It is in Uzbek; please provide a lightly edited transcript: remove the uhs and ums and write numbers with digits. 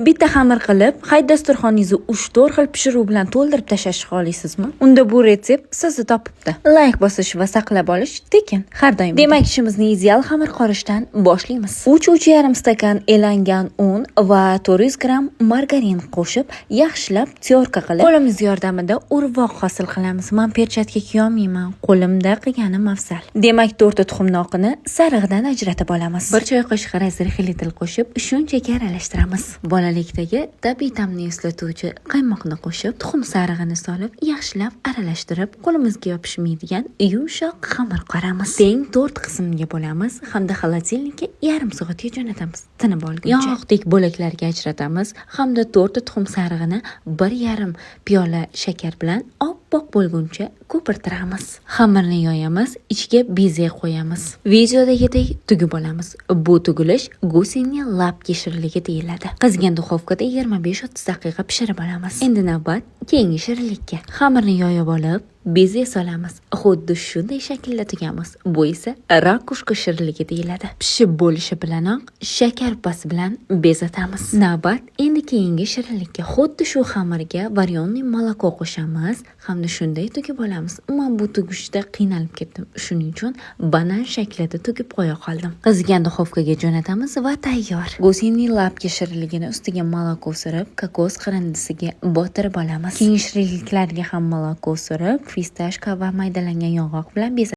Bitta xamir qilib, hayit dasturxoningizni 3-4 xil pishiruv bilan to'ldirib tashlashni xohlaysizmi? Unda bu retsept sizni topibdi. Layk bosish va saqlab olish tekin, har doim. Demak, ishimizni ideal xamir qorishdan boshlaymiz. 3-3,5 stakan elangan un va 400 gramm margarin qo'shib, yaxshilab тёрка qilib, qo'limiz yordamida urvoq hosil qilamiz. Men perchatka kiyolmayman, qo'limda qilganim afzal. Demak, 4 ta tuxumni oqini sarig'idan ajratib olamiz. 1 choy qoshiq разрыхлитель qo'shib, shunchaki aralashtiramiz. Bolalikdagi tabiiy ta'mni eslatuvchi qaymoqni qo'shib, tuxum sarig'ini solib, yaxshilab aralashtirib, qo'limizga yopishmaydigan yumshoq xamir qoramiz. Teng 4 qismga bo'lamiz hamda холодильник ka yarim soatga jo'natamiz. Tinib olguncha. Yong'oqdek bo'laklarga ajratamiz hamda 4 ta tuxum sarig'ini 1,5 piyola shakar bilan oppoq bo'lguncha ko'pirtiramiz. Xamirni yoyamiz, ichiga beze qo'yamiz. Videodagidek tugib olamiz. Bu tugilish гусиные лапки shirinligi deyiladi. Qizigan duxovkada 25-30 daqiqa pishirib olamiz. Endi navbat keyingi shirinlikka. Xamirni yoyib olib, beze solamiz. Xuddi shunday shaklda tugamiz. Bu esa ракушка shirinligi deyiladi. Pishib bo'lishi bilanoq shakarpasi bilan bezatamiz. Navbat endi keyingi shirinlikka. Xuddi shu xamirga варёный молоко qo'shamiz hamda shunday tugib olamiz. Men bu tugishda qiynalib ketdim. Shuning uchun banan shaklida tugib qo'ya qoldim. Qizigan duxovkaga jo'natamiz va tayyor. Гусиные лапки shirinligini ustiga молоко surib, kokos qirindisiga botirib olamiz. Keyingi shirinliklarga ham молоко surib, фисташка va maydalangan yong'oq bilan bezatamiz.